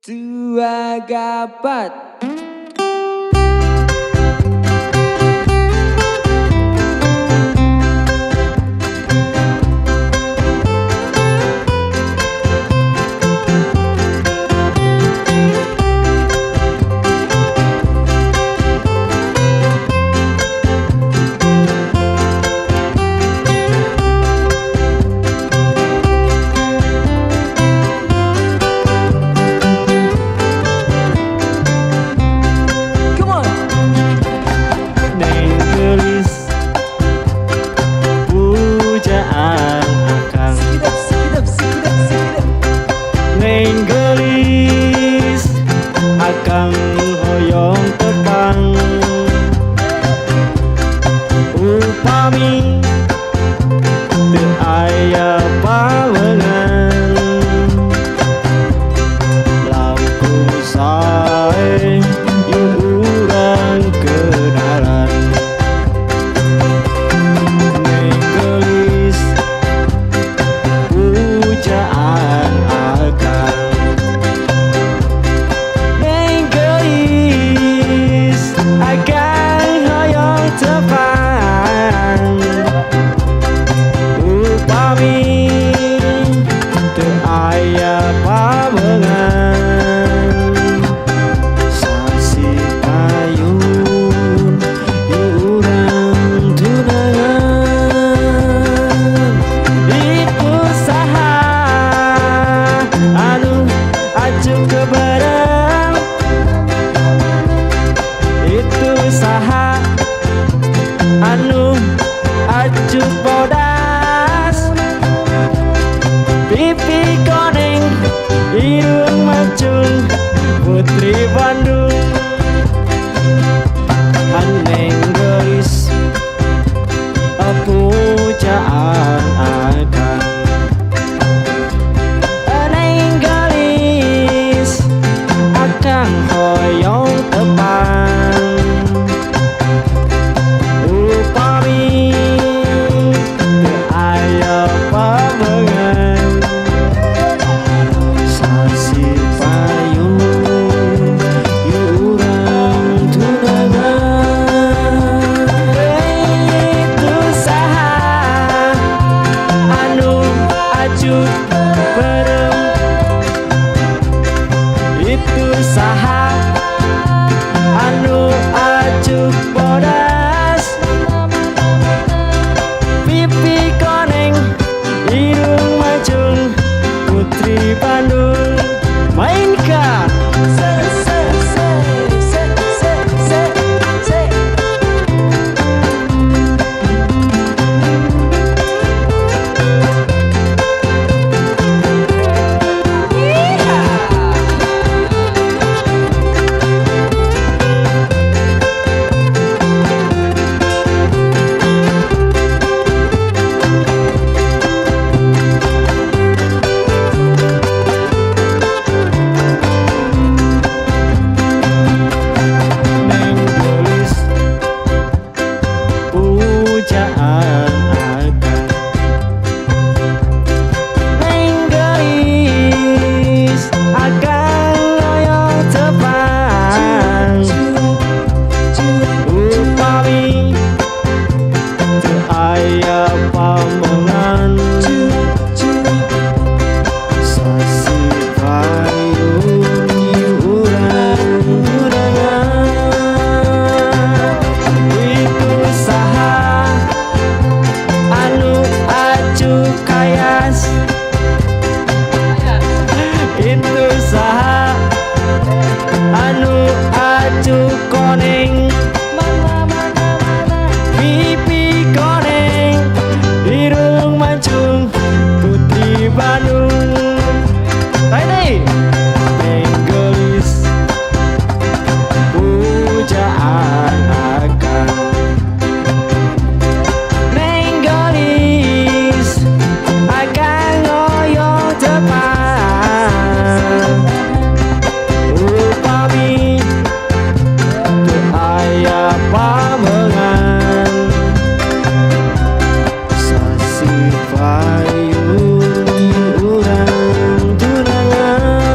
Dua gapat. Neng gelis akang hoyong tepang, upami teu aya pawengan, langkung sae yuk urang kenalan. Neng gelis pujaan akang, Neng gelis akang hoyong tepang, upami teu aya pawengan, sasi payun urang tunangan. Itu saha anu acuk keberem, itu saha anu acuk bodas, pipi koneng irung mancung putri Bandung. Neng gelis pujaan akang, Neng gelis akang hoyong tepang, upami teu aya pawengan, sasi payun urang tunangan. Itu saha anu acuk berem, itu saha anu acuk bodas, pipi koneng irung mancung putri Bandung. Mainkan. Se se se se se se se. Neng gelis pujaan akang, Neng gelis akang hoyong tepang, upami teu aya pamongan, sasi payun urang tunangan. Itu saha anu acuk kayas, itu saha anu acuk koneng, pipi koneng irung mancung putri Bandung. Ready. Neng gelis pujaan akang, Neng gelis akang hoyong tepang, upami teu aya pamengan, sasi payun urang tunangan.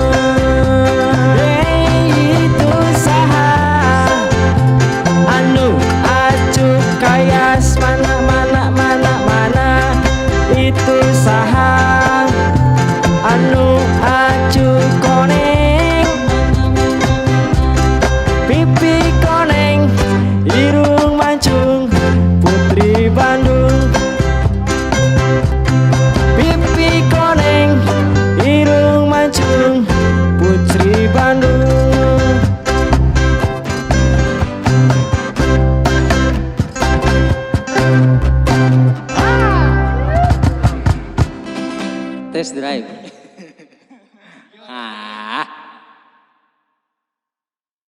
Saha anu acu koneng, pipi koneng, irung mancung, Putri Bandung. Pipi koneng, irung mancung, Putri Bandung. Test drive.